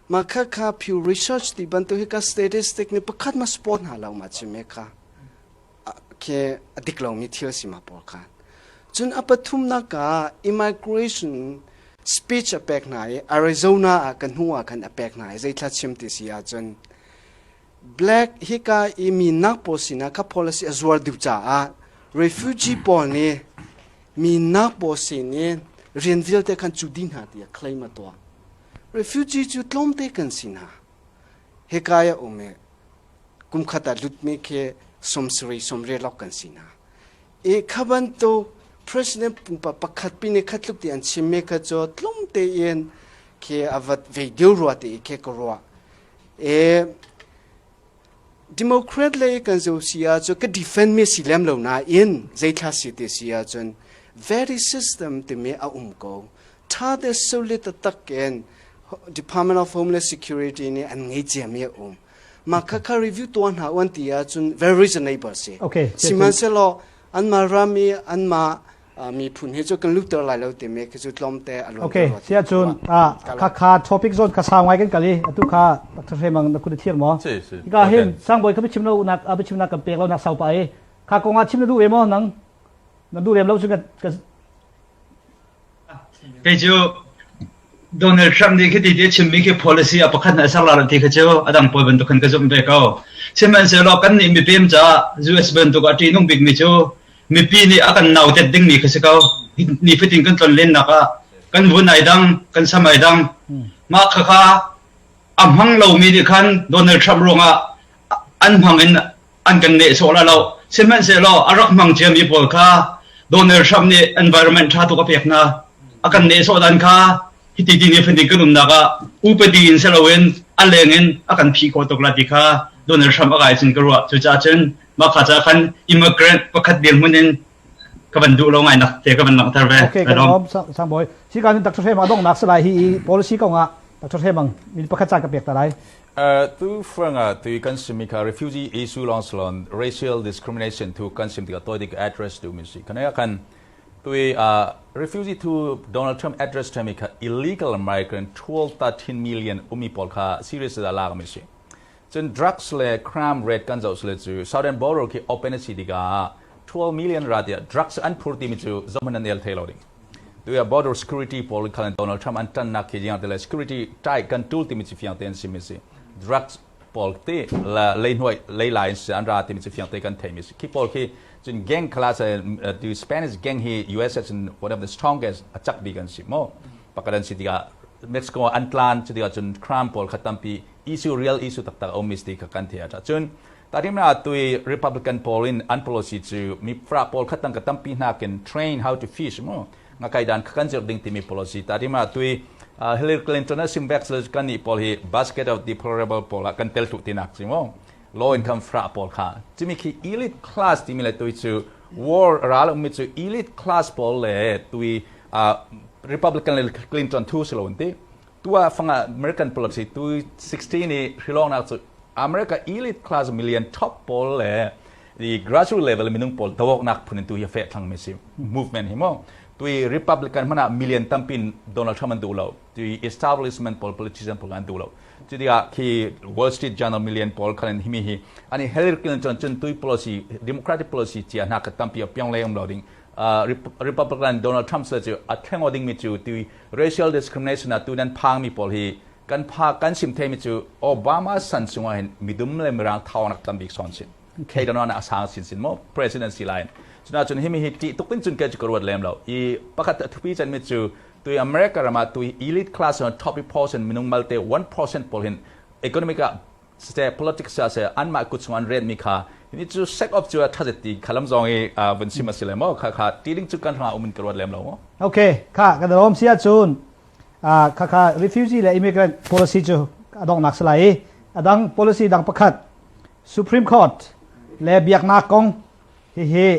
Mah kha kha Pew Research ti bantuk hi ka statistic nih pakhat ma support hna lo ma chim kha khi a dik lomi thil si ma pawl khan. Cun a pathumnak ah immigration speech a pek hna i Arizona ah kan hnu ah khan a pek hna i zeithla chim ti si ahcun black hika i mi nak pawl sinah kha policy a zuar duh caah refugee pawl nih mi nak pawl sin i rian vialte khan cu dih hna tiah claim a tuah. Refugee cu tlawmte kan si hna. Hika i a um i kum khat ah lutmi khi sawmsarih sawmriat lawng kan si hna. I kha bantuk president pumpak pakhat pi nih kha tluk ti an chimmi kha cu tlum tein khi a vat ve deuh rua ti khi ka ruah. E, Democrat lei kan zo si ahcun ka defend mi si lem lo nain zeithla si ti si ahcun very system timi a um ko. Tha te solid taktak in Department of Homeland Security nih an ngei ciami a um. Mah kha kha review tuah hna uan ti ahcun very reasonable si. Okay. Sihmanhsehlaw anmah ram i anmah miphun hi cu kan lutter lai lo timi khi cu tlawmte a luan. Okay, sia cun kha kha topic zon kha sau ngai kan kal i atu kha Dr. Hremang na kun thir maw? Si si. Ka hin sangbawi kha chim lo nak a chim nak kan pek lo nak sau pa i kha kong ah chim na duh ve maw nang na duh lem lo cu ka Kei cu Donald Trump nih khiti ti a chimmi khi policy a pakhat na ser la ti kha cu a dang pawl bantuk khan ka zumh ve ko. Sihmanhsehlaw kan nih mipem caah US bantuk a ṭihnung bikmi cu mipi nih a kan nautet dingmi kha si ko. Nifatin kan tlonlennak ah kan vun ai dang, kan sam ai dang. Mah khakha a hmang lomi nih khan Donald Trump ruangah an hmang in an kan nehsawh la lo. Sihmanhsehlaw a rak hmang ciami pawl kha Donald Trump nih environment ṭha tuk a pek hna. A kan nehsawh dan kha hiti ti nih fatin kan umnak ah upadi in si loin a leng in a kan phih khawh tuk la ti kha Donald Trump a kai cun ka ruah. Cucaah cun mah kha ca khan immigrant pakhat dirhmun in ka van duh lo ngai nak te ka van langhter ve. Okay, kan lawm sang boy. Si kan Dr. Hrem adong nak salai hi policy kong ah Dr. Hremang min pakhat ca ka pek ta lai. Tu fanga tu kan simi kha refugee issue long salon racial discrimination tu kan sim tikah toi dik address tu mi si kana kan tui refugee tu Donald Trump address thami kha illegal migrant 12 13 million umi pawl kha serious da lak mi si cun drugs le crime rate kan zoh sile cu southern border khi open a si tikah 12 million ra tiah drugs an phur timi cu zohman an el thei lo ding tuya border security pawl khan Donald Trump an tannak khi jiang te le security tight kan tool timi chi fiang te an sim si drugs pawl te la lei hnuai lei lai in an ra timi chi fiang te kan thei mi si khi pawl khi cun gang class the Spanish gang hi US cun one of the strongest achak bik an si mo pakadan si tikah Mexico an tlan cu tikah cun crime pawl kha tampi issue real issue taktak a um mi si kha kan thei a cun tarim na tui Republican pawl in an policy cu mi fra pawl kha tangka tampi hnakin train how to fish mu nga kai dan kan zir ding timi policy tarim na tui Hillary Clinton a sim back kan ni pawl hi basket of deplorable pawl ah kan tel thu tinak si mo low income fra pawl kha chimi khi elite class timi le tui chu war ral ummi chu elite class pawl le tui Republican le Clinton thu si lo ti Tua fanga American policy tu 16 i hrilawngnak cu America elite class million top pawl le the graduate level minung pawl dawaknak phun in tu hi fe thlang mi si movement hi mo tui Republican hmana million tampin Donald Trump an duh lo tui establishment pawl politician pawl an duh lo cutikah khi Wall Street Journal million pawl khan himi hi ani Hillary Clinton cun tui policy Democratic policy chia hna ka tampi a piang le um lo ding Republican Donald Trump le cu a thleng ding mi cu tui racial discrimination ah tu nan phang mi pawl hi kan pha kan sim thei mi cu Obama san chungah hin midum le mirang thau nak tam bik son sin kei don a sang sin sin mo presidency line cuna cun himi hi ti tuk tin cun ke chu ka ruat lem lo i pakhat thupi chan mi cu tui America rama tui elite class on top percent minung malte 1% pawl hin economic ah siseh politics ah seh anmah kut chung an ret mi kha ni cu sek of cu a thazet ti khalam zong i vun sim a si le maw kha kha ti ding cu kan hrang um in ka ruat lem lo Okay kha kan rom sia cun kha kha refugee le immigrant policy cu adong nak salai i adang policy dang pakhat Supreme Court le biaknak kong hihi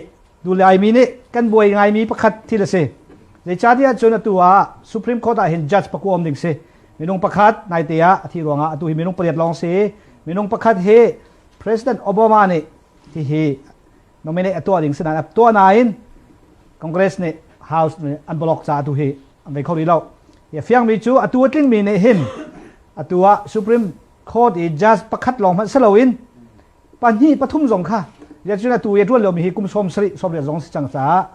dulai mi nih kan buai ngai mi pakhat thil a si zeicahtiah cun atu ah Supreme Court ah hin judge pakua um ding si minung pakhat naite ah a thi ruangah atu hi minung pariat lawng si minung pakhat hi President Obama nih hihi nominate a tuah ding si nain a tuah nain Congress nih House nih an block ca atu hi an vei kho rih lo fiang mi cu atu a tling mi nih hin Atu ah Supreme Court i judge pakhat lawng hmanh si loin pahnih pathum zong kha cun atu i a ṭuan lomi hi kum 70 80 zong si cang caah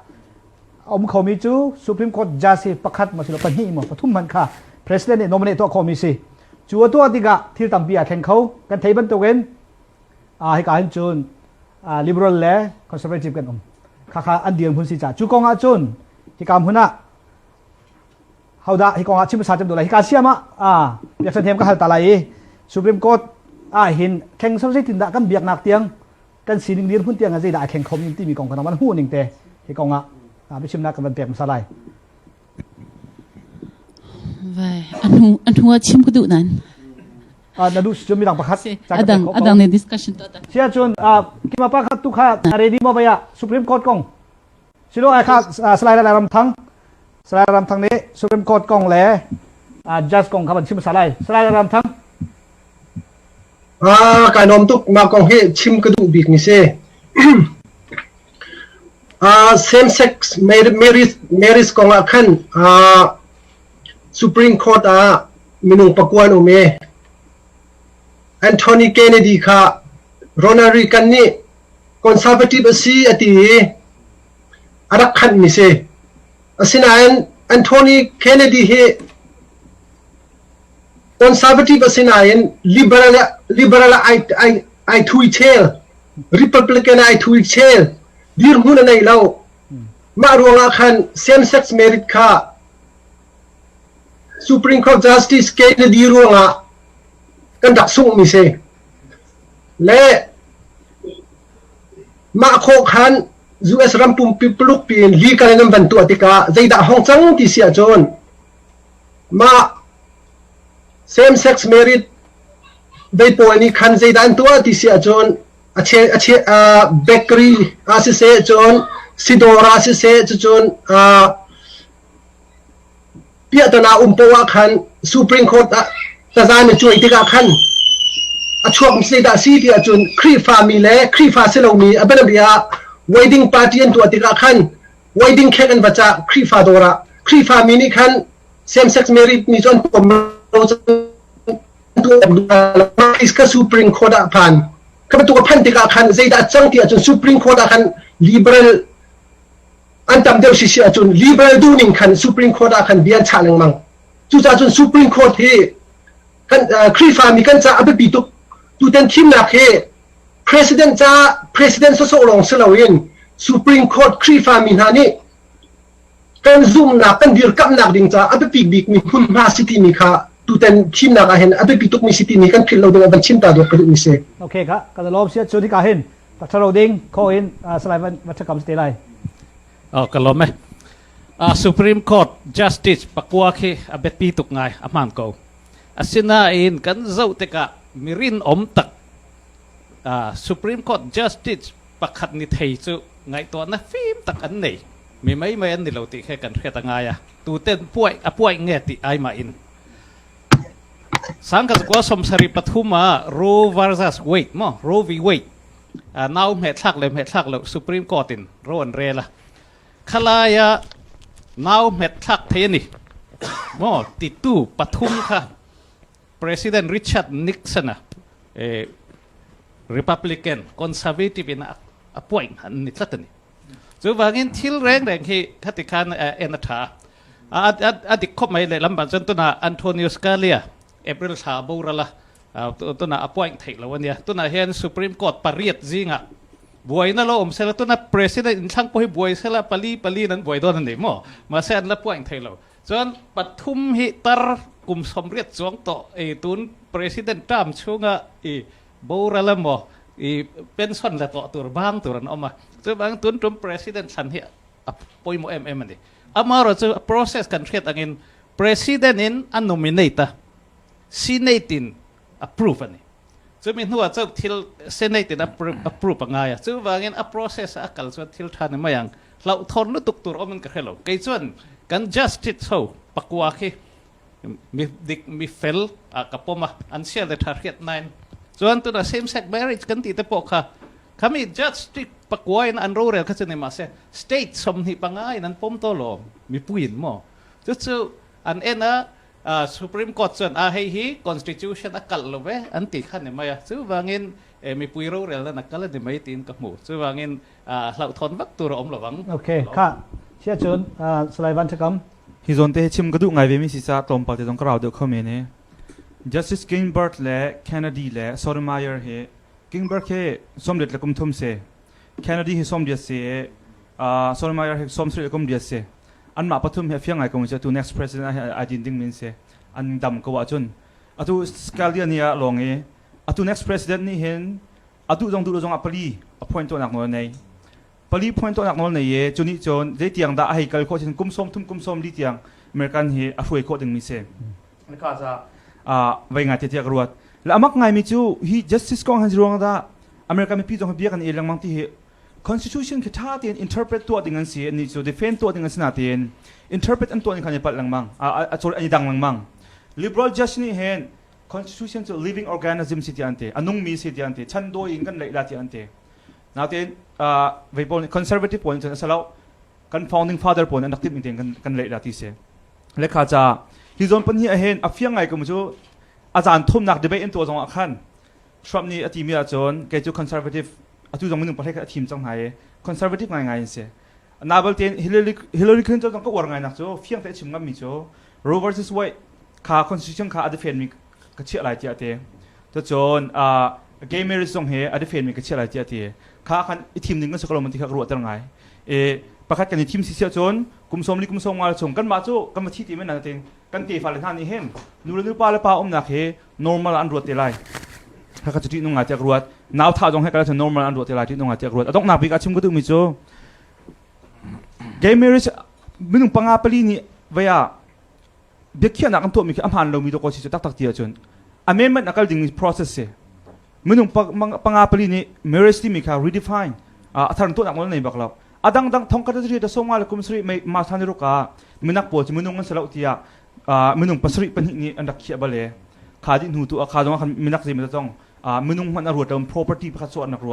a um khomi cu Supreme Court judge hi pakhat maw silo pahnih maw pathum hmanh kha president nih nominate tuah khawhmi si. Cu a tuah tikah thil tampi aa thleng kho. Kan thei bantukin hika hin cun liberal le conservative kan um. Khakha an dirhmun si caah cu kong ah cun hika hmun ah hodah hi kong ah chim sa cem lai hika siam ah biaksan hem ka hal ta lai i Supreme Court ah hin thleng so zeitin dah kan biaknak tiang kan sining dirhmun tiang zeidah a thleng kho mi timi kong kan van hmuh ning te hi kong ah biachimnak kan van pek hmasa lai. Vai anu anu chim ka duh nan. Na duh cu midang pakhat. Adang adang ne discussion to ta. Sia cun kima pakhat tu kha ready mo baya Supreme Court kong Silo ai kha Salai Ram Thang Salai Ram Thang nih Supreme Court kong le judge kong kha van chim salai Salai Ram Thang. Ah, kai nom tuk. Mah kong hi chim ka duh bik mi si. Same sex marriage kong ah khan Supreme Court ah minung pakuan um i Anthony Kennedy kha Ronald Reagan nih conservative a si a ti i a rak khanhmi si. Asinain Anthony Kennedy hi conservative a si nain liberal ai thui chel, Republican ai thui chel, dirhmun a nei lo. Mah ruangah khan same-sex marriage kha Supreme Court Justice Kennedy ruangah kan rak sunghmi si. Le mah khawh khan US ram pumpi paruk piin legal in an van tuah tikah zeidah hong cang ti si ahcun mah same sex marriage vei pawl nih khan zeidah an tuah ti si ahcun a che a che bakery ah siseh, cun sidawr ah siseh, cucun piahtana um poah ah khan Supreme Court ah taza na cuai tikah khan a chuak zeidah si ti ahcun Khrihfa mi le Khrihfa si lomi a bianabia ah wedding party an tuah tikah khan wedding cake an va cah Khrihfa dawr ah. Khrihfa mi nih khan same sex marriage mi cu an pom lo, ka Supreme Court ah phan kha bantuk a phan tikah khan zeidah cang ti ahcun Supreme Court ah khan liberal an tam deuh sisi ahcun liberal duhning khan Supreme Court ah khan bia an chah lengmang. Cucaah cun Supreme Court hi kan Khrihfa mi kan ca a biapi tuk. Tutan thimnak hi president ca president sawsawh lawng si loin Supreme Court Khrihfa mi hna nih kan zumhnak kan dirkamhnak ding ca a biapi bikmi hmunhma si timi kha tutan thimnak ah hin a biapi tukmi si timi kan philh lo ding ah van chim ta dawt ka duhmi si. Okay ka ka lawm sia chu hika hin thalo ding kho in salai van va thakam te lai. Oh, ka lawm e. Supreme Court Justice pakua khi a biapi tuk ngai, a hmaan ko. Asinain kan zoh tikah mirin om tak Supreme Court Justice pakhat ni thei cu ngaihtuahnak fim tak an nei. Mi mei mei an ni lo ti khe kan hriat a ngai a. Tuten puai a puai nge ti ai ma in. 1973 ah Roe versus Wade mo Roe v Wade nau hme thlak le hme thlak lo Supreme Court in ro an rel a. Khalaya nau hmet thlak thei ani mo titu pathum kha President Richard Nixon a Republican conservative in a point an ni tlat ani. Chu wangin thil reng reng hi khati khan en a tha a dik khop mai le lam ban chon tuna Antonio Scalia April thla borala tuna appoint thei lo ania. Tuna hian Supreme Court pariat zinga buaina lo om sela, tuna president in thlang po hi buai sela, pali pali nan buai don ani mo ma se an la point thei lo. Chuan pathum hi tar kum 80 chuang to e tun president term chunga i borala mo i pension la to tur bang tur an oma. Chu bang tun tum president thlan hi a poimo em em ani. Amaro chu process kan hriat angin president in a nominate a, senate in approve ani. Chumi hnuah chu thil senate in approve angai a. Chu wangin a process a kal chuan thil tha ni mai ang. Hlau thon lutuk tur omin ka hrelo. Kei chuan kan justice ho pakua khi mi dik mi fel a ka poma an sia le tha hriat nain. Chuan tuna same sex marriage kan ti te pawh kha khami justice pakua in an rorel kha chu ni ma se state 25 in an pom to lo mi puin mo chu chu an en a. Supreme Court chuan a hei hi constitution a kalh lo ve an ti kha ni mai a. Chuvangin mipui rorelna na kal a ni mai tiin ka hmu. Chuvangin hlauhthawn vak tur a awm lovang. Okay, kha sia cun Salai Van Thakam. Hi zawn te hi chim ka duh ngai ve mi si ca tlawmpal te zong ka rau deuh kho men i Justice Ginsburg le Kennedy le Sotomayor hi Ginsburg hi sawmriat le kum thum si Kennedy hi sawmriat si i Sotomayor hi sawmsarih le kum riat si anmah pathum hi a fiang ngai ko mi cu atu next president ah ai din ding mi an si an dam ko ahcun atu Scalia nih ah lawng i atu next president nih hin a duh zong duh lo zong ah pali appoint tuahnak nawl a nei pali point tuahnak nawl nei i cu nih cun zeitiang dah a hei kal khawh cun kum sawm thum kum sawm li tiang American hi a hruai khawh dingmi si ka ca vei ngai tiah ka ruat le amak ngaimi cu hi justice kong han ruang dah American mipi zong hi bia kan i lengmang ti hi constitution khi tha tein interpret tuah ding an si ani cu defend tuah ding an si na tein interpret an tuah ning khan i palh lengmang a sorry an i dang lengmang liberal judge nih hin constitution cu living organism si ti an ti a nungmi si ti an ti chan dawi in kan leih la ti an ti natein vei pawl conservative pawl nih cun a si lo kan founding father pawl nih an rak timh ning tein kan leih la ti si lekha ca hi zawn pan hi ahin a fiang ngai kum cu a caan thumnak debate in tuah zong ah khan Trump nih a timi ahcun kei cu conservative atu zong minung pahnih kha a thim cang hna i conservative ngaingai in si nabal tein Hillary Hillary Clinton zong ka uar ngai nak cu fiang te a chim ngammi cu Roe versus Wade kha constitution kha a defend mi ka chiah lai tiah a ti cun gay marriage zong hi a defend mi ka chiah lai tiah a ti kha khan i thim ding kan si ko lo man ti kha ka ruahter ngai i pakhat kan i thim si siah cun kum sawm li kum sawm nga chung kanmah cu kan va thi ti men na tin kan tefa le hna nih hin nu le nu pa le pa umnak hi normal an ruat te lai kha kha cu ṭih nung ngai tiah ka ruat nau thah zong he kala normal an ruat te lai ṭih nung ngai tiah ka ruat a donghnak bik ah chim ka duhmi cu gay marriage minung panga pali nih vei ah biakhiahnak an tuahmi khi a hmaan lomi dawkaw si cu taktak ti ahcun amendment a kal dingmi process si minung panga pali nih marriage timi kha redefine a thar tuahnak nawl nei bak lo a dangdang thong khat ri da songa le kum sari mei ma than ruk ah minak pawl cu minung an si lo tiah minung pasarih pahnih nih an rak khiah bal e kha dih hnu tu a kha zong khan minak zei zong minung hmanh a ruat lo property pakhat so an rak ruah.